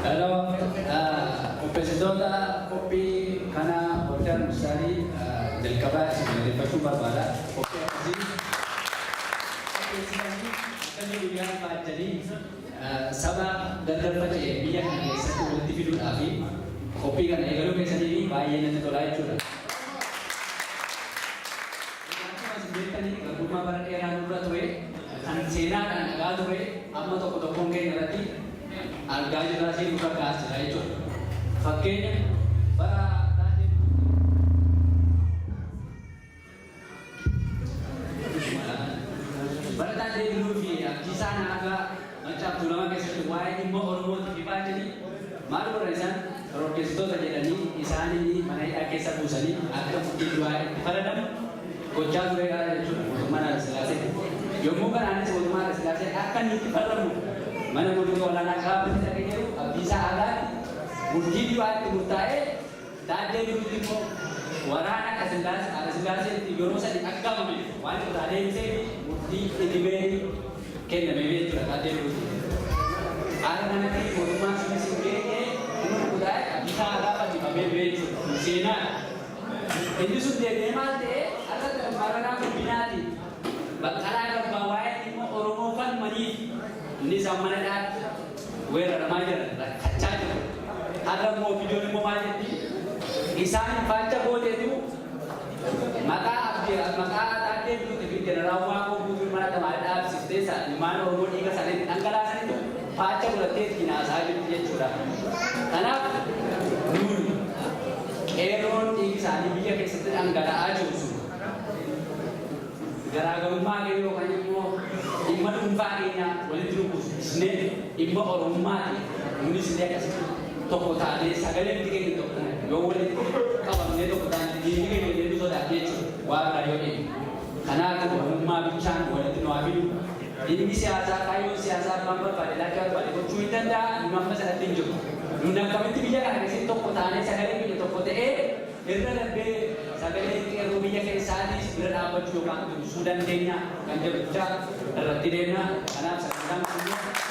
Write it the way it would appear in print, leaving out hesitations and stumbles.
Hello, qopheessitoota qophii kana Hotel Mustaarii, jalqabaa isin galateeffachuu barbaada. Qophii akkasii qopheessitanii akkasii guyyaa baachanii saba gargar faca'e biyya kana keessatti walitti fiduudhaa fi qophii kana eegaluu keessanii baay'ee natti tolaa jechuudha. Akkuma isin beektanii, garbummaa bara dheeraa nurra ture kan seenaadhaan dhagaa ture amma tokko tokkoon keenya irratti argaa jirraa fi nurra gahaa jira jechuudha. Fakkeenya bara bara Taaddee Birruu fi Abdiisaa Naagaa Maccaaf Tuulamaa keessatti waa'ee dhimma Oromootiif ifaa jedhanii maal godhan? Isaan shororkeessitoota jedhanii isaanii mana hidhaa keessa buusanii akka murtii du'aa itti faradamu gochaa tureedha jechuudha mootummaan Haile Sillaasee. Yommuu kanaanis mootummaan Haile Sillaasee akka inni itti faradamu mana murtii olaanaa gaafa dhaqee jedhu, Abdiisaa Aagaatti murtii du'aa itti murtaa'ee, Taaddee Birruutti immoo waraana Haile Sillaaseetti yeroo sadi aggaamame waan irraa deebisee fi murtii idimee kenname jechuudha Taaddee Birruutti. Haala kanatti mootummaan sunis hin geenye, inni rukutaa'e, Abdiisaa Aagaa fannifamee du'e jechuudha. Kun seenaadha. Inni sun deebi'ee maal ta'e? Har'a Mararaa Guddinaatiin Baqqalaa Garbaa waa'ee dhimma Oromoo falmaniif inni isaan mana hidhaatti weeraramaa jiran, rakkachaa jiran. Har'a immoo viidiyoon immoo maal jetti? Isaan faacha gooteetu maqaa Abdii, maqaa Taaddee Birruutii fi Jeneraal Waaqoo Guutuu mana tamaadha dhaabsiftee ilmaan Oromoo dhiiga isaanii dhangalaasanitu faacha godhattee ittiin haasaa jirti jechuudha. Kanaaf nuuni qeerroon dhiigi isaanii biyya keessatti dhangala'aa jiru sun garaagarummaa keenya yookaan immoo dhimma dhuunfaa keenya walitti nu buusnee dhimma Oromummaati nunis illee akkasitti tokko taanee sagalee miti keenya tokko yoo walitti qabamnee tokko taane diinni keenya illee nu sodaate jechuudha waan irraa yoo eegnu. Kanaaf Oromummaa bichaan walitti nu haa fidu. Dhimmi siyaasaa, kaayyoon siyaasaa abbaan barbaade ilaalcha barbaade gochuu hin danda'a, nun amma sanatti hin jiru. Nun akkamitti biyya kana keessatti tokko taanee sagalee keenya tokko ta'ee irra darbee sagalee qeerroo biyya keessaatis bira dhaabbachuu yookaan tumsuu dandeenya kan jedhu irratti deemna. Kanaaf sagantaan kun immoo